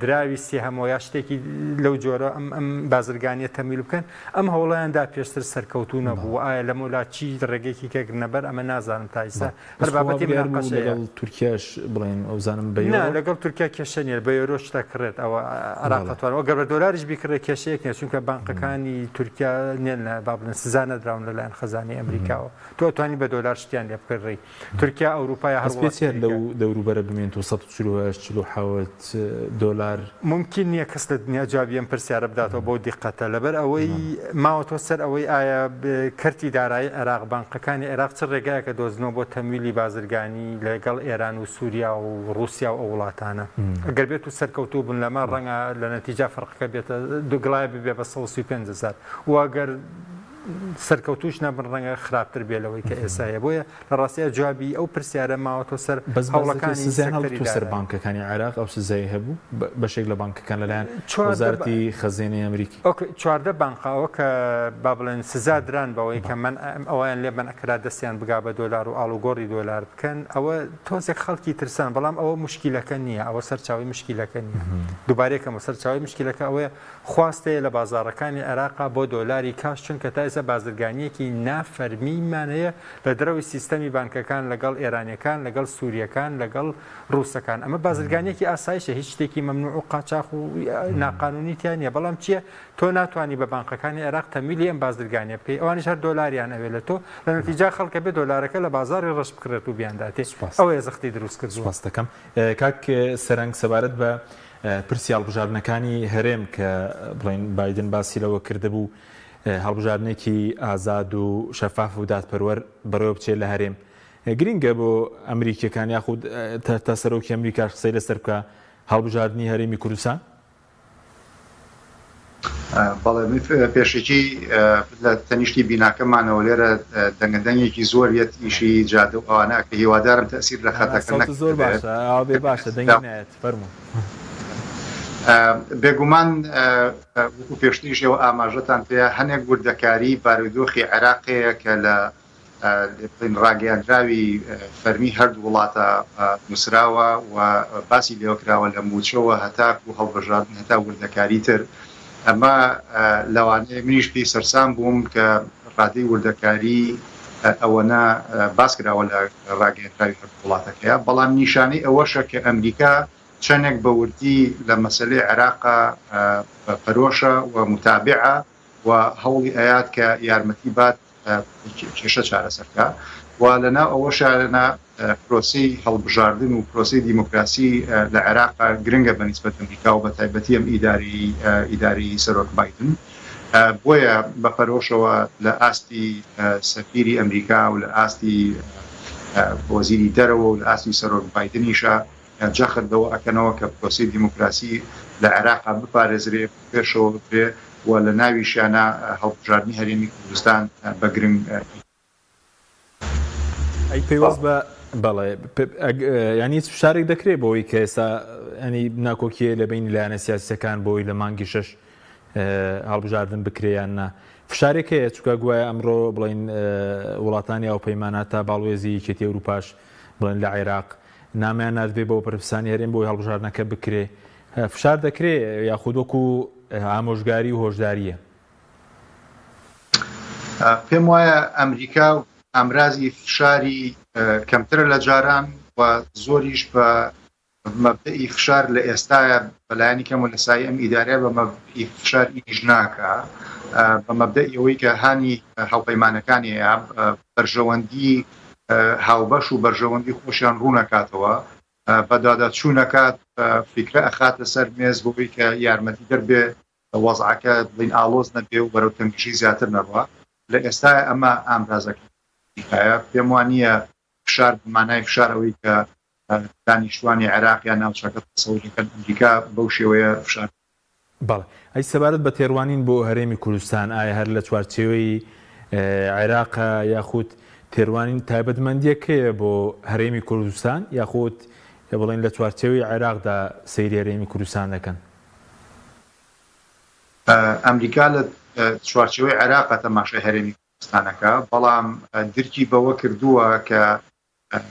دراوی سێهەمەوە یا شتێکی لەو جۆرە ئەم ئەم بازرگانیە تەمویل بکەن ئەم هەوڵیان دا پێشتر سەرکەوتوو نەبوو ئایا لەمەولا چی ڕێگەیەکی کەگرنەبەر ئەمە نازانم تا ئیستا هەر بابەتی مناقەشەیە. لەگەڵ تورکیاش بڵێن ئەوزانم بە یۆرۆ؟ نا لەگەڵ تورکیا کێشە نییە بە یۆرۆ شتە کڕێت ئەوە عێراق ئەتوانێت ئەگەر بە دۆلاریش بیکڕێ کێشەیەک نییە چونکە بانقەکانی تورکیا نییە با بڵێن سزا نەدراون لەلایەن خەزانەی ئەمریکاوە تۆ ئەتوانی بە دۆلار شتیان لێ بکڕی تورکیا ئەوروپا یا هەر بەس پێچێت وڵاتێکی لەو دیکە. دەوروبەرە بمێنێت و 148 47 دۆلار. مومکین نییە کەس لە دنیا جوابی ئەم پرسیارە بداتەوە بەو دیقەتە لەبەر ئەوەی ماوەتەوە سەر ئەوەی ئایا کەرتی دارایی عێراق بانقەکانی عێراق چ ڕێگایەک ئەدۆزنەوە بۆ تەمویلی بازرگانی لەگەڵ ئێران و سوریا و ڕوسیا و ئەو وڵاتانە ئەگەر بێت و سەرکەوتوو بن لەمە ڕەنگە لە نەتیجا فەرقەکە بێتە دوگڵایە ببێ بە 135 هەزار و ئەگەر سەرکەوتووش نەبن ڕەنگە خراپتر بێ لەوەی کە ئێستا هەیە بۆیە لە ڕاستیا جوابی ئەو پرسیارە ماوەتەوە سەر بەس هەوڵەکانی سزایان سێکتەری هەڵگرتووە سەر دارایی. بانکەکانی عێراق ئەو سزای هەبوو بەشێک لە بانکەکان لەلایەن 14 وەزارەتی خەزێنەی ئەمریکی. ئۆکەی 14 بانقە ئەوە کە با بڵێن سزا دران بەوەی کە مەنع ئەویان لێ مەنع کرا دەستیان بگا بە دۆلار و ئاڵوگۆڕی دۆلار بکەن ئەوە تۆزێک خەڵکی ترسان بەڵام ئەوە مشکیلەکە نییە ئەوە سەرچاوەی مشکیلەکە نییە دووبارەکەمەوە سەرچاوەی مشکیلەکە ئەوەیە خواست هەیە لە بازاڕەکانی عێراقا بۆ دۆلاری کاش، چونکە تا ئێستا بازرگانییەکی نا فەرمیمان هەیە لە دەرەوەی سیستەمی بانکەکان لەگەڵ ئێرانییەکان، لەگەڵ سورییەکان، لەگەڵ ڕووسەکان. ئەمە بازرگانییەکی ئاسایشە، هیچ شتێکی مەمنوع و قاچاخ و ناقانونی تیا نییە، بەڵام چییە تۆ ناتوانی بە بانقەکانی عێراق تەمویلی ئەم بازرگانییە بکەی، ئەوانیش هەر دۆلاریان ئەوێ لە تۆ، لە نەتیجا خەڵک ئەبێ دۆلارەکە لە بازاڕی ڕەش بکڕێت و بیانداتێ، ئەوەیە زەختی دروست کردووە. سوپاست دەکەم کاک سەرەنگ. سەبارەت بە پرسی هەڵبژاردنەکانی هەرێم کە بڵێن بایدن باسی لەوە کردبوو هەڵبژاردنێکی ئازاد و شەفاف و دادپەروەر بەڕێوە بچێت لە هەرێم گرینگە بۆ ئەمریکیەکان یاخود تا سەرۆکی ئەمریکاش قسەی لەسەر بکە. هەڵبژاردنی هەرێمی کوردستان؟ بەڵێ من پێشەکی لە تەنیشتی بیناکەمانەوە لێرە دەنگە دەنگێکی زۆر یەت ئیشی جادە و ئەوانە کە هیوادارم تەسیر لە خەتەکە سەوت زۆر باشە ئەوە بێ باشە دەنگی نایەت فەرموو. بێگومان وەکو پێشتریش ئێوە ئاماژەتان پێ هەنێک وردەکاری بارودۆخی عێراق هەیە کە لە بڵێین ڕاگەیاندراوی فەرمی هەردوو وڵاتە نووسراوە و باسی لێوە کراوە لە مووچەوە هەتاکو هەڵبژاردن هەتا وردەکاری تر ئەمە لەوانەیە منیش پێی سەرسام بووم کە ڕادەی وردەکاری ئەوەنە باس کراوە لە ڕاگەیەندراوی هەردوو وڵاتەکەیە بەڵام نیشانەی ئەوەشە کە ئەمریکا چەندێک بە وردی لە مەسەلەی عێراقا پەرۆشە و متابعە و هەوڵی ئەیات کە یارمەتی بات کێشە چارەسەر کا و لەناو ئەوەشانە پرۆسەی هەڵبژاردن و پرۆسەی دیموکراسی لە عێراق گرنگە بە نیسبەت ئەمریکا و بە تایبەتی ئەم ئیدارەی ئیدارەی سەرۆک بایدن بۆیە بە پەرۆشەوە لە ئاستی سەفیری ئەمریکا و لە ئاستی وەزیری دەرەوە و لە ئاستی سەرۆک بایدنیشە جەخت لەوە ئەکەنەوە کە پرۆسەی دیموکراسی لە عێراقا بپارێزرێ، پێشەوە ببرێ و لە ناویشیانا هەڵبژاردنی هەرێمی کوردستان بە گرنگ. ئەی پەیوەست بە بەڵێ یانی هیچ فشارێک دەکرێت بۆی کە ئێستا ینی ناکۆکیە لە بینی لایەنە سیاسەکان بۆی لە مانگی شەش هەڵبژاردن بکرێ یان نا فشارێک هەیە چونکە گوایە ئەمڕۆ بڵین وڵاتانی ئەو پەیمانە تا باڵوێزی یەکێتی ئەوروپاش بڵێن لە عێراق نامەیان ناردبێ بۆ بەرپرسانی هەرێم بۆی هەڵبژاردنەکە بکرێ فشار دەکرێ یاخود وەکو ئامۆژگاری و هۆشدارییە؟ پێم وایە ئەمریکا ئامرازی فشاری کەمترە لە جاران و زۆریش بە مەبدەئی فشار لە ئێستایا بەلایەنی کەمەوە لە سایەی ئەم ئیدارەیە بە مەبدەئی فشار ئیش ناکا بە مەبدەئی ئەوەی کە هانی هاوپەیمانەکانی ئەیا بەرژەوەندی هاوبەش و بەرژەوەندی خۆشیان ڕوونەکاتەوە بەدواداچوون ئەکات فیکرە ئەخاتە سەر مێز بۆی کە یارمەتیدەر بێ وەزعەکە بڵین ئاڵۆز نەبێ و بەرەو تەنگژی زیاتر نەڕوا لە ئێستایا ئەمە ئامرازەکەی ئەمریکایە پێم وا نییە فشار بە مانای فشار ئەوەی کە دانیشتوانی عێراق یان ناوچەکە تەسەور دەکەن ئەمریکا بەو شێوەیە فشار. بەڵێ. ئەی سەبارەت بە تێڕوانین بۆ هەرێمی کوردستان ئایا هەر لە چوارچێوەی عێراقە یاخود تێڕوانین تایبەتمەندییەک هەیە بۆ هەرێمی کوردستان یاخود بڵێن لە چوارچێوەی عێراقدا سەیری هەرێمی کوردستان دەکەن؟ ئەمریکا لە چوارچێوەی عێراقە تەماشای هەرێمی کوردستان ئەکا، بەڵام درکی بەوە کردووە کە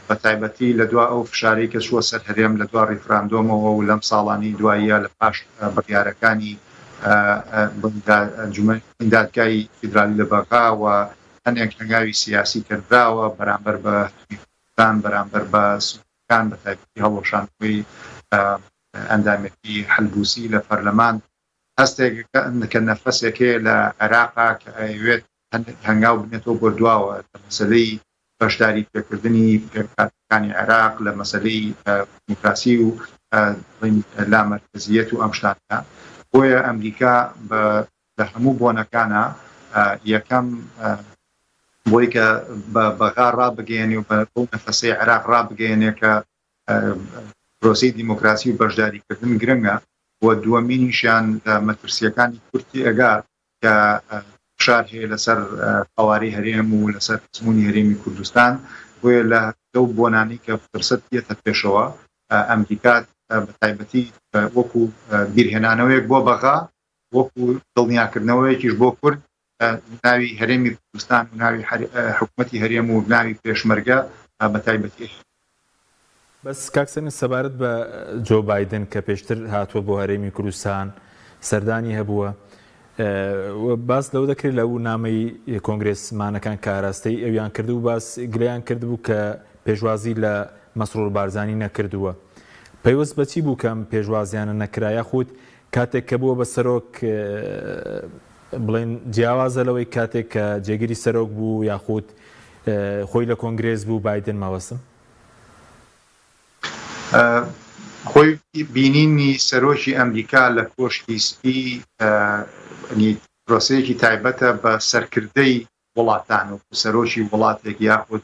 بە تایبەتی لە دوا ئەو فشارەی کە چووە سەر هەرێم لە دوا ڕیفراندۆمەوە و لەم ساڵانەی دواییە لە پاش بڕیارەکانی دادگای فیدرالی لە بەغا و هەنێک هەنگاوی سیاسی کە نراوە بەرامبەر بە هەرێمی کوردستان بەرامبەر بە سوننەکان بە تایبەتی هەڵوەشاندنەوەی ئەندامێتی حەلبوسی لە پەرلەمان هەستێک کە نەفەسێک هەیە لە عێراقا کە ئەیەوێت هەنگاو بنێتەوە بۆ دواوە لە مەسەلەی بەشداری پێکردنی پێکهاتەکانی عێراق لە مەسەلەی دیموکراسی و لامەرکەزیەت و ئەم شتانە بۆیە ئەمریکا بە لە هەموو بۆنەکانە یەکەم بۆی کە بە بەغا ڕابگەیەنێ و بەو نەفەسەی عێراق ڕابگەیەنێ کە پرۆسەی دیموکراسی و بەشداریکردن گرنگە و دووەمینیشیان لە مەترسییەکانی کورد تێئەگا کە فشار هەیە لەسەر قەوارەی هەرێم و لەسەر ئەزموونی هەرێمی کوردستان، بۆیە لە لەو بۆنانەی کە فرسەت یەتە پێشەوە ئەمریکا بە تایبەتی وەکو بیرهێنانەوەیەک بۆ بەغا وەکو دڵنیاکردنەوەیەکیش بۆ کورد ناوی هەرێمی کوردستان و ناوی حکومەتی هەرێم و ناوی پێشمەرگە بە تایبەتی. بەس کاک سەرنج سەبارەت بە جۆ بایدن کە پێشتر هاتووە بۆ هەرێمی کوردستان سەردانی هەبووە و باس لەوە دەکرێت لەو نامەی کۆنگرێسمانەکان کە ئاراستەی ئەویان کردبوو باس گلەیان کردبوو کە پێشوازی لە مەسرور بارزانی نەکردووە پەیوەست بە چی بوو کە ئەم پێشوازیانە نەکرا یاخود کاتێک کە بووە بە سەرۆک بڵێن جیاوازە لەوەی کاتێک کە جێگری سەرۆک بوو یاخود خۆی لە کۆنگرێس بوو بایدن مەبەستم. خۆی بینینی سەرۆکی ئەمریکا لە کۆشکی سپی پرۆسەیەکی تایبەتە بە سەرکردەی وڵاتان و سەرۆکی وڵاتێک یاخود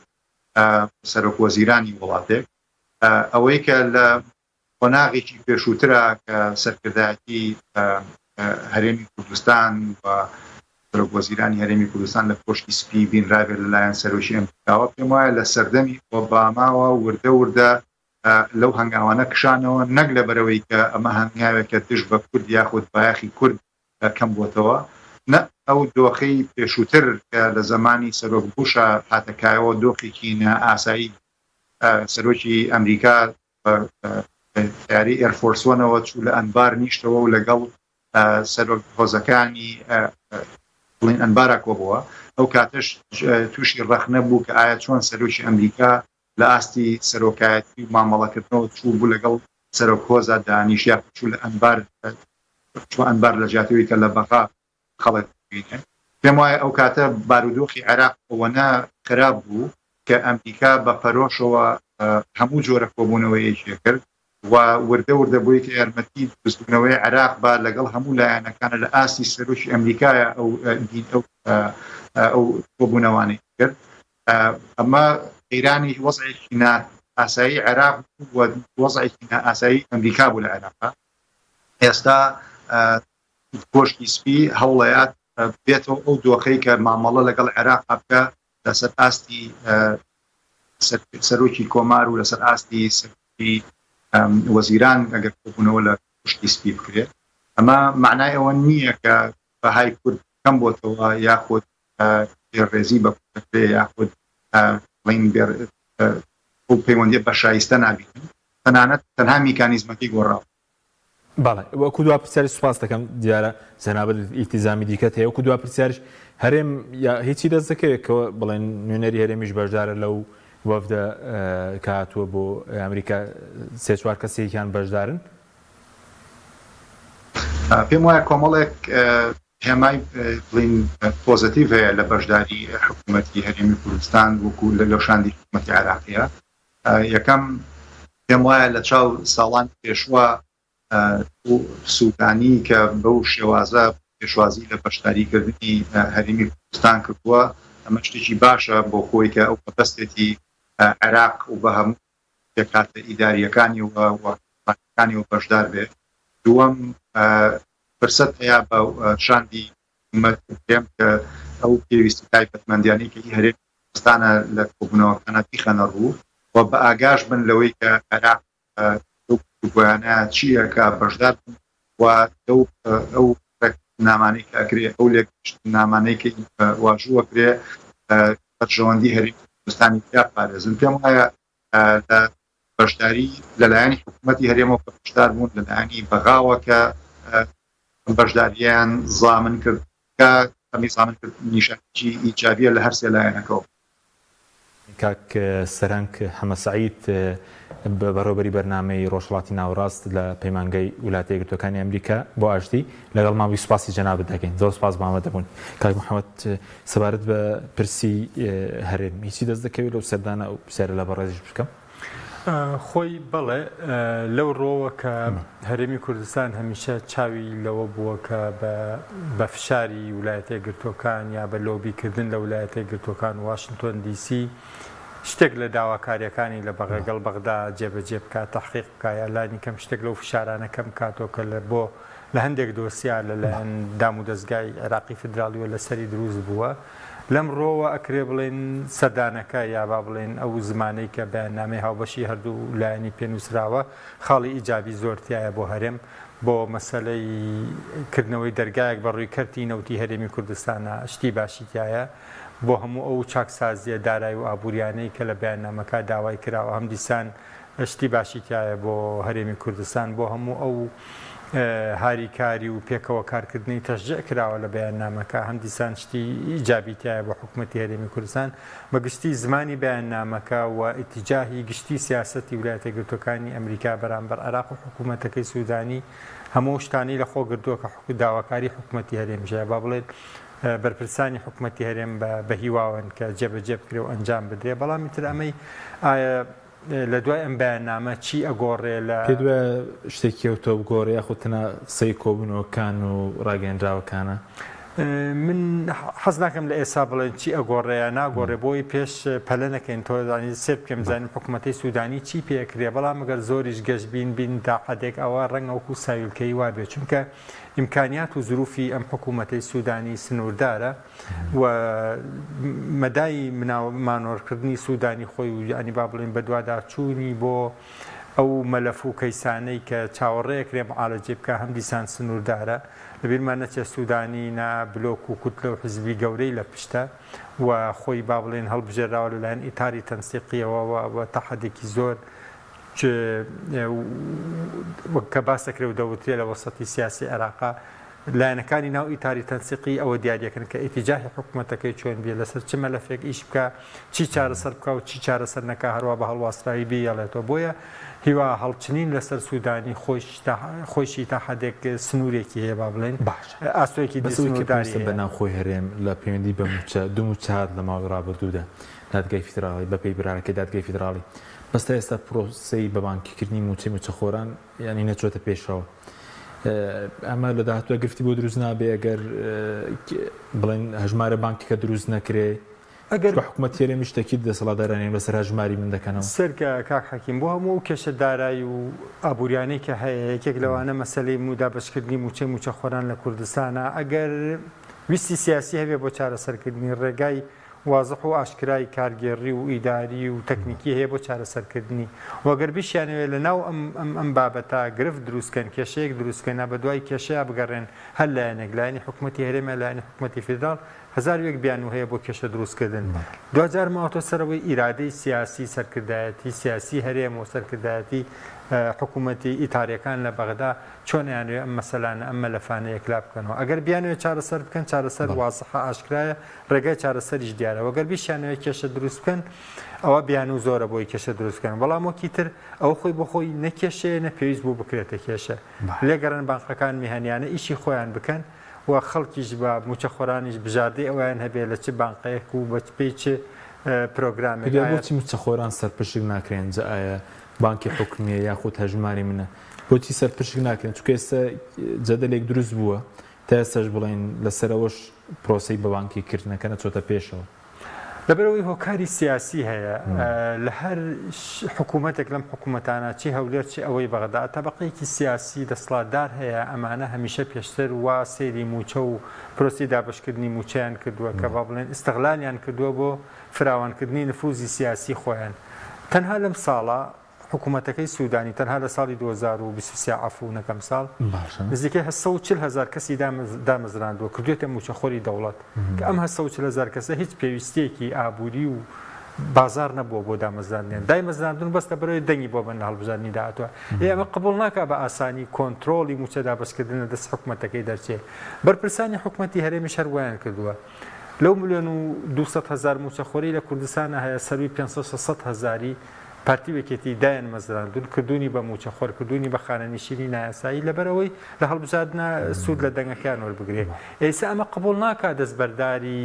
سەرۆک وەزیرانی وڵاتێک ئەوەی کە لە. قۆناغێکی پێشووترە کە سەرکردایەتی هەرێمی کوردستان و سەرۆک وەزیرانی هەرێمی کوردستان لە کۆشکی سپی بینرابێت لەلایەن سەرۆکی ئەمریکاوە. پێم وایە لە سەردەمی ئۆباماوە وردە وردە لەو هەنگاوانە کشانەوە، نەک لەبەرئەوەی کە ئەمە هەنگاوێکە دژ بە کورد یاخود بایەخی کورد کەم بۆتەوە، نە ئەو دۆخەی پێشووتر کە لە زەمانی سەرۆک بوشا هاتە کایەوە دۆخێکی نائاسایی سەرۆکی ئەمریکا بە تەیارەی ئێرفۆرس وەنەوە چوو لە ئەنبار نیشتەوە و لەگەڵ سەرۆک هۆزەکانی بڵین ئەنبارا کۆبووە. ئەو کاتەش تووشی ڕەخنە بوو کە ئایا چۆن سەرۆکی ئەمریکا لە ئاستی سەرۆکایەتی و مامەڵەکردنەوە چوو بوو لەگەڵ سەرۆک هۆزا دانیشت یاخود چوو لە ئەنبار چووە ئەنبار لە جیاتی کە لە بەغا خەڵک ببینێ. پێم وایە ئەو کاتە بارودۆخی عێراق ئەوەنە خراپ بوو کە ئەمریکا بە پەرۆشەوە هەموو جۆرە کۆبوونەوەیەکی کرد و وردە وردە بۆی کە یارمەتی دروستبوونەوەی عێراق با لەگەڵ هەموو لایەنەکانە لە ئاستی سەرۆکی ئەمریکایە ئەو ئەو ئەو کۆبوونەوانەی کرد. ئەمە قەیرانی وەزعێکی نائاسایی عێراق و وەزعێکی نائاسایی ئەمریکا بوو لە عێراق. ئێستا کۆشکی سپی هەوڵەیات بێتەوە ئەو دۆخەی کە مامەڵە لەگەڵ عێراق بکە لەسەر ئاستی سەرۆکی کۆمار و لەسەر ئاستی سەرۆکی وەزیران ئەگەر کۆبوونەوە لە کۆشکی سپی بکرێت. ئەمە معنای ئەوە نییە کە بەهای کورد کەم بۆتەوە یاخود بێڕێزی بە کورد دەکرێ یاخود بڵین ئەو پەیوەندیە بە شایستە نابینن، تەنانەت تەنها میکانیزمەکەی گۆڕاوە. بەڵێ وەکو دوا پرسیاریش سوپاست دەکەم دیارە جەنابت ئیلتیزامی دیکەت هەیە وەکو دوا پرسیاریش هەرێم یا هیچی دەست دەکەوێت کە بڵێن نوێنەری هەرێمیش بەشدارە لەو وەفدە کە هاتووە بۆ ئەمریکا سێ چوار کەسێکیان بەشدارن؟ پێم وایە کۆمەڵێک هێمای بڵین پۆزەتیڤ هەیە لە بەشداری حکوومەتی هەرێمی کوردستان وەکو لە لەو شاندی حکوومەتی عێراقیە. یەکەم، پێم وایە لە چاو ساڵانی پێشووە سوودانی کە بەو شێوازە پێشوازی لە بەشداریکردنی هەرێمی کوردستان کردووە، ئەمە شتێکی باشە بۆ خۆی کە ئەو مەبەستێتی عێراق و بە هەموو پێکهاتە ئیدارییەکانی و حکومەتەکانیەوە بەشدار بێت. دووەم، فرسەت هەیە بە شاندی حکومەت هەرێم کە ئەو پێویستی تایبەتمەندیانەی کە هی هەرێمی کوردستانە لە کۆبوونەوەکانە بیخەنە ڕوو و بە ئاگاش بن لەوەی کە عێراق لەو گفتوگۆیانە چی ئەکا بەشدار بن و لەو ئەو ڕێککەوتننامانەی کە ئەکرێ ئەو لێکگەیشتننامانەی کە واژوو ئەکرێ بەرژەوەندی هەرێمی کوردستانی تیا بپارێزن. پێم وایە لە بەشداری لەلایەنی حکوومەتی هەرێمەوە کە بەشدار بوون، لەلایەنی بەغاوە کە بەشدارییان زامن کرد کە ئەمەی زامن کرد نیشانەیەکی ئیجابییە لە هەرسێ لایەنەکەوە. کاک سەرەنگ حەمە سەعید، بەڕێوەبەری بەرنامەی ڕۆژهەڵاتی ناوەڕاست لە پەیمانگای ولاتە یەکگرتووەکانی ئەمریکا بۆ ئاشتی لەگەڵمان بووی سوپاسی جەنابت دەکەین. زۆر سوپاس بۆ ئامادەبوون. کاک محەمەد سەبارەت بە پرسی هەرێم هیچی دەست دەکەوێت لەو سەردانە ئەو پرسیارە لە بەڕێزیش بکەم؟ خۆی بەڵێ لەو ڕۆوە کە هەرێمی کوردستان هەمیشە چاوی لەوە بووە کە بە فشاری ولایەتە یەکگرتووەکان یا بە لۆبیکردن لە ولایەتە یەکگرتووەکان و واشنتۆن دی سی شتێک لە داواکارییەکانی لە بەغەگەڵ بەغدا جێبەجێ بکات، تەحقیق بکا یا لانی کەم شتێک لەو فشارانە کەم بکاتەوە کە لە بۆ لە هەندێک دۆسیا لە لایەن دامودەزگای عێراقی فیدراڵیوە لەسەری دروست بووە. لەم ڕووەوە ئەکرێ بڵێین سەردانەکە یا با بڵێین ئەو زمانەی کە بەیاننامەی هاوبەشی هەردوو لایەنی پێ نووسراوە خاڵی ئیجابی زۆر تیایە بۆ هەرێم بۆ مەسەلەی کردنەوەی دەرگایەک بە ڕووی کەرتی نەوتی هەرێمی کوردستانا شتی باشی تیایە بۆ هەموو ئەو چاکسازییە دارای و ئابووریانەی کە لە بەیاننامەکە داوای کراوە هەم دیسان شتی باشی تیایە بۆ هەرێمی کوردستان بۆ هەموو ئەو هاریکاری و پێکەوە کارکردنەی تەشجیع کراوە لە بەیاننامەکە هەم دیسان شتی ئیجابی تیایە بۆ حکومەتی هەرێمی کوردستان بە گشتی زمانی بەیاننامەکە و ئیتیجاهی گشتی سیاسەتی ولایەتە یەکگرتووەکانی ئەمریکا بەرامبەر عێراق و حکومەتەکەی سودانی هەموو ئەو شتانەی لە خۆ گرتووە کە داواکاری حکومەتی هەرێمیش هەیە با بڵێن بەرپرسانی حکومەتی هەرێم بە هیواوەن کە جێبەجێ بکرێ و ئەنجام بدرێ بەڵام ئیتر ئەمەی ئایا لە دوای ئەم بەیاننامە چی ئەگۆڕێ لە. پێت وایە شتێکی ئەوتۆ بگۆڕێ یاخود تەنها قسەی کۆبوونەوەکان و ڕاگەیەنراوەکانە؟ من حەز ناکەم لە ئێسا بڵێن چی ئەگۆڕێ یا ناگۆڕێ بۆی پێش پەلە نەکەین تۆ زانی سێر بکەین بزانین حکوومەتەی سوودانی چی پێکرێ بەڵام ئەگەر زۆریش گەشبین بین تا حدێک ئەوە ڕەنگە وەکو ساویلکەی وا بێ چونکە ئیمکانیات و زروفی ئەم حکوومەتەی سوودانی سنووردارە و مەدای مانۆڕکردنی سوودانی خۆی و یانی با بڵێین بەدواداچوونی بۆ ئەو مەلەف و کەیسانەی کە چاوەڕێکرێ معالەجەی بکا هەم دیسان سنووردارە. لەبیرمان نەچێت سوودانی نە بلۆک و کوتلە و حیزبی گەورەی لە پشتە و خۆی با بڵێین هەڵبژێراوە لەلایەن ئیتاری تەنسیقییەوە و تا حەدێکی زۆر وەک کە باس دەکرێت و دەوترێت لە وەسەتی سیاسی عێراقا لایەنەکانی ناو ئیتاری تەنسیقی ئەوە دیاریەکەن کە ئیتیجاهی حکوومەتەکەی چۆن بێ لەسەر چ مەلەفێک ئیش بکە چی چارەسەر بکە و چی چارەسەر نەکا هەروا بە هەڵواسراوی بیێڵێتەوە بۆیە هیوا هەڵچنین لەسەر سوودانی خۆیشی تا حدێک سنوورێکی هەیە با بڵێن باشە ئاسۆیەکی بەس ئەوەی کە سنوورداری پێویستە بە هەیە. ناوخۆی هەرێم لە پەیوەندی بە مووچە دوو مووچە هات لە ماوەی ڕابردوودا دادگای فیدراڵی بەپێی برارەکەی دادگای فیدراڵی بەس تا ئێستا پرۆسەی بە بانکیکردنی مووچەی مووچەخۆران یانی نەچۆتە پێشەوە ئەمە لە داهاتووە گرفتی بۆ دروست نابێ ئەگەر بڵێن هەژمارە بانکیکە دروست نەکرێ ئەگەر چونکە حکومەت هەرێمیش تەکید دەسەڵاتدارانیان بەسەر هەژماری من دەکەنەوە. سەرکە کاک حەکیم بۆ هەموو ئەو کێشە دارایی و ئابووریانەی کە هەیە یەکێک لەوانە مەسەلەی دابەشکردنی مووچەی مووچەخۆران لە کوردستانە ئەگەر ویستی سیاسی هەبێ بۆ چارەسەرکردنی ڕێگای وازح و ئاشکرای کارگێڕی و ئیداری و تەکنیکی هەیە بۆ چارەسەرکردنی و گەر بیشیانەوێ لە ناو ئەم ئەم ئەم بابەتە گرفت دروست کەن کێشەیەک دروست کەن نا بەدوای کێشەیا بگەڕێن هەر لایەنێک لایەنی حکومەتی هەرێم یا لایەنی حکومەتی فیدراڵ 1001 بیانوو هەیە بۆ کێشە دروست کردن دواجار ماوەتە سەرەوەی ئیرادەی سیاسی سەرکردایەتی سیاسی هەرێم و سەرکردایەتی حکومەتی ئیتاریەکان لە بەغدا چۆن ئەیانەوێ ئەم مەسەلانە ئەم مەلەفانە یەکلا بکەنەوە ئەگەر بیانەوێ چارەسەر بکەن چارەسەر وازحە ئاشکرایە ڕێگای چارەسەریش دیارە وە گەر بیشیانەوێ کێشە دروست بکەن ئەوە بیانوو زۆرە بۆی کێشە دروست بکەن بەڵام وەکی تر ئەوە خۆی بۆ خۆی نە کێشەیە نە پێویست بوو بکرێتە کێشە لێگەڕێن بانقەکان میهەنیانە ئیشی خۆیان بکەن و خەڵکیش بە مووچەخۆرانیش بژاردەی ئەویان هەبێ لە چ بانقەیەک و بە پێی چ پرۆگرامێک پێت وایە بۆچی مووچەخۆران سەرپشک ناکرێن جا ئایا بانکی حکومیە یاخود هەژماری منە بۆچی سەرپشک ناکرێن چونکە ئێستا جەدەلێک دروست بووە تا ئێستاش بڵێین لەسەر ئەوەش پرۆسەی بەبانکی کردنەکە نەچۆتە پێشەوە. لەبەرئەوەی هۆکاری سیاسی هەیە لە هەر حکوومەتێک لەم حکوومەتانە چی هەولێر چی ئەوەی بەغدا تەبەقەیەکی سیاسی دەسڵاتدار هەیە ئەمانە هەمیشە پێشتر وا سەیری مووچە و پرۆسی دابەشکردنی مووچەیان کردووە کە با بڵێن ئیستغلالیان کردووە بۆ فراوانکردنی نفوزی سیاسی خۆیان تەنها لەم ساڵە حکومەتەکەی سودانی تەنها لە ساڵی 2023 عەفو نەکەم ساڵ باشە. نزیکەی 840 هەزار کەسی دامەزراندووە کردوێتە مووچەخۆری دەوڵەت کە ئەم 840 هەزار کەسە هیچ پێویستیەکی ئابووری و بازار نەبووە بۆ دامەزراندنیان دایمەزراندون بەس لەبەرەوەی دەنگی بۆ بن لە هەڵبژاردنی داهاتووە ئێ ئەمە قبوڵ ناکا بە ئاسانی کۆنترۆڵی مووچە دابەشکردن لە دەست حکومەتەکەی دەرچێ بەرپرسانی حکومەتی هەرێمیش هەر وایان کردووە لەو ملیۆن و 200 هەزار مووچەخۆری لە کوردستانە هەیە سەروی 500 600 هەزاری پارتی و یەکێتی دایان مەزراندون کردونی بە موچە خۆر کردونی بە خانەنیشینی نایاسایی لەبەرئەوەی لە هەڵبژاردنا سود لە دەنگەکەیان وەربگرێ ئێستا ئەمە قبوڵ ناکا دەستبەرداری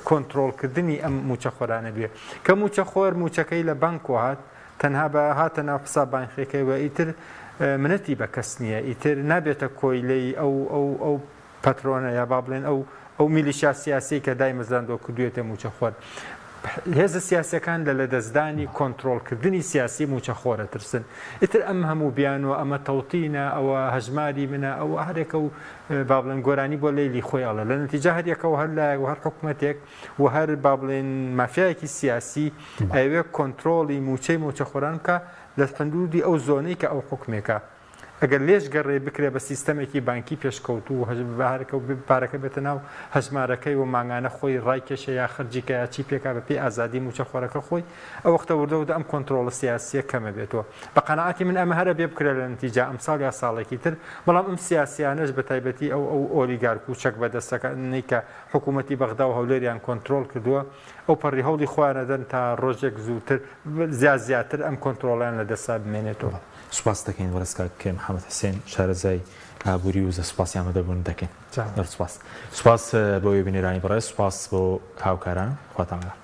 کۆنترۆڵ کردنی ئەم موچە خۆرانە بێ کە موچە خۆر موچەکەی لە بانک هات تەنها بە هاتە ناو حساب بانقیەکەی و ئیتر منەتی بە کەس نییە ئیتر نابێتە کۆیلەی ئەو ئەو ئەو پەترۆنە یا با بڵێن ئەو ئەو میلیشیا سیاسیەی کە دایمەزراندوە کردویەتە موچەخۆر. هێزە سیاسیەکان لە لەدەستدانی کۆنترۆڵکردنی سیاسی موچەخۆر ئەترسن. ئیتر ئەم هەموو بیانوە ئەمە تەوتینە ئەوە هەژماری منە ئەوە هەرێکە و با بڵێن گۆرانی بۆ لەیلی خۆی ئەڵێ. لە نەتیجە هەریەکە و هەر لایەک و هەر حکومەتێک و هەر با بڵێن مافیایەکی سیاسی ئەیەوێ کۆنترۆڵی موچەی موچەخۆران بکا لە حدودی ئەو زۆنەی کە ئەو حوکمێکە. ئەگەر لێش گەڕێ بکرێ بە سیستەمێکی بانکی پێشکەوتوو و پارەکە بێتە ناو هەژمارەکەی و مانگانە خۆی ڕایکێشێ یا خەرجی کا یا چی پێکا بە پێی ئازادی مووچەخۆرەکە خۆی ئەو وەختە وردە وردە ئەم کۆنترۆڵە سیاسیە کەمە بێتەوە بە قەناعەتی من ئەمە هەر ئەبێ بکرێ لە نەتیجە ئەمساڵ یا ساڵێکی تر بەڵام ئەم سیاسیانەش بە تایبەتی ئەو ئەو ئۆلیگارک و چەک بەدەستەکانەی کە حکوومەتی بەغدا و هەولێریان کۆنترۆڵ کردووە ئەو پەڕی هەوڵی خۆیان ئەدەن تا ڕۆژێک زووتر زیاد زیاتر ئەم کۆنترۆڵیان لە دەستا بمێنێتەوە. سوپاست دەکەین بەڕێز کاک محمد حسێن شارەزای ئابووری وزە سوپاسی ئامادەبوونت دەکەین. زۆر سوپاس. سوپاس بۆ ئێوەی بینەرانی بەڕێز، سوپاس بۆ هاوکاران. خواتان لەگەڵ.